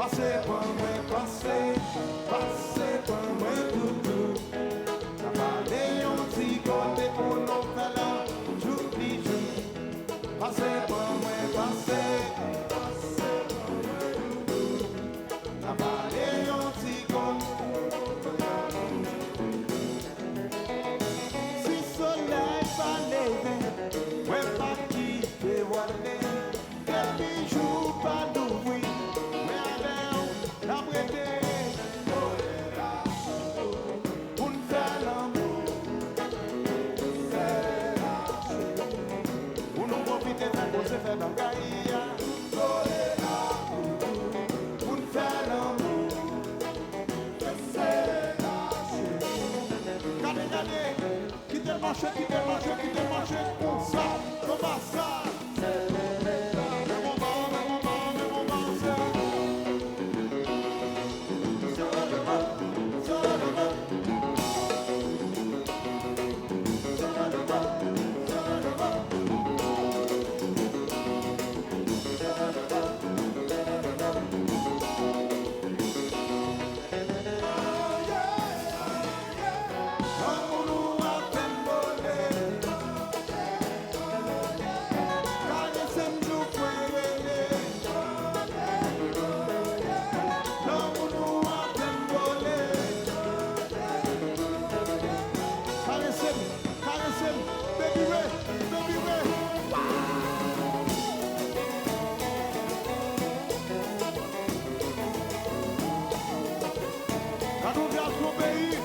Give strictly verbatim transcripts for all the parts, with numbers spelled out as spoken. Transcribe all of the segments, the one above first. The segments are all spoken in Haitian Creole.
Pase pran mwen, pase, pase pran mwen toutou. N a pale yon ti kote pou nou fè lanmou jouk li jouk. Pase pran mwen, pase, pase pran mwen toutou. N a pale yon ti kote. Si solèy pa leve, mwen pa kite w ale. Depi jou pa louvri, mwen avè w n ap rete. Pou n fè lanmou, pou nou pwofite fè koze, fè bagay. Pou n fè lanmou, gade, gade. Kite l mache, kite l mache, kite l mache konsa, konsa. Men konba, men konba, men konba, se. Lanmou nou ap fè m vole. Karese m tou kwè rele. Lanmou nou ap fè m vole. Karese m, karese m, baby way, baby way. Gade yon gras yon peyi.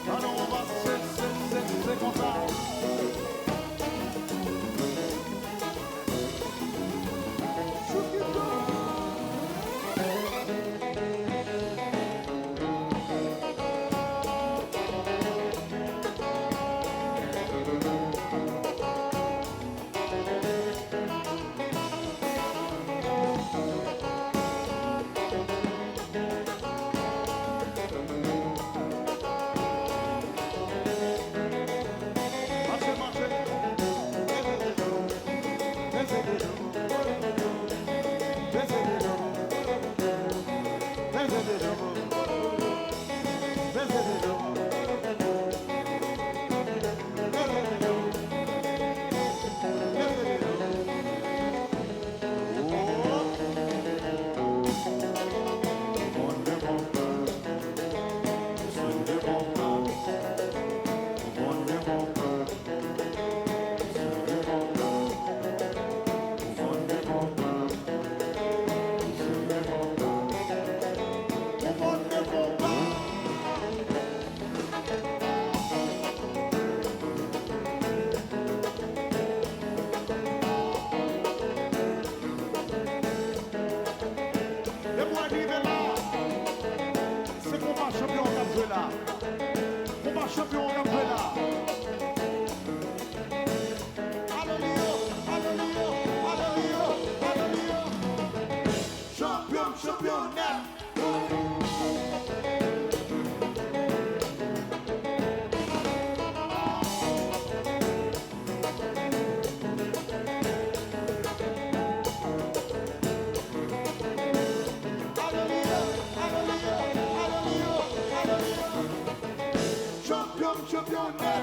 An nou pase, se, se, se konsa. Depi w rive la, se konpa chanpyon k ap jwe la. Konpa chanpyon k ap jwe la. Aleluya, aleluya, aleluya, aleluya. Chanpyon, chanpyon nèt. Aleluya, aleluya, aleluya, aleluya. Chanpyon, chanpyon nèt.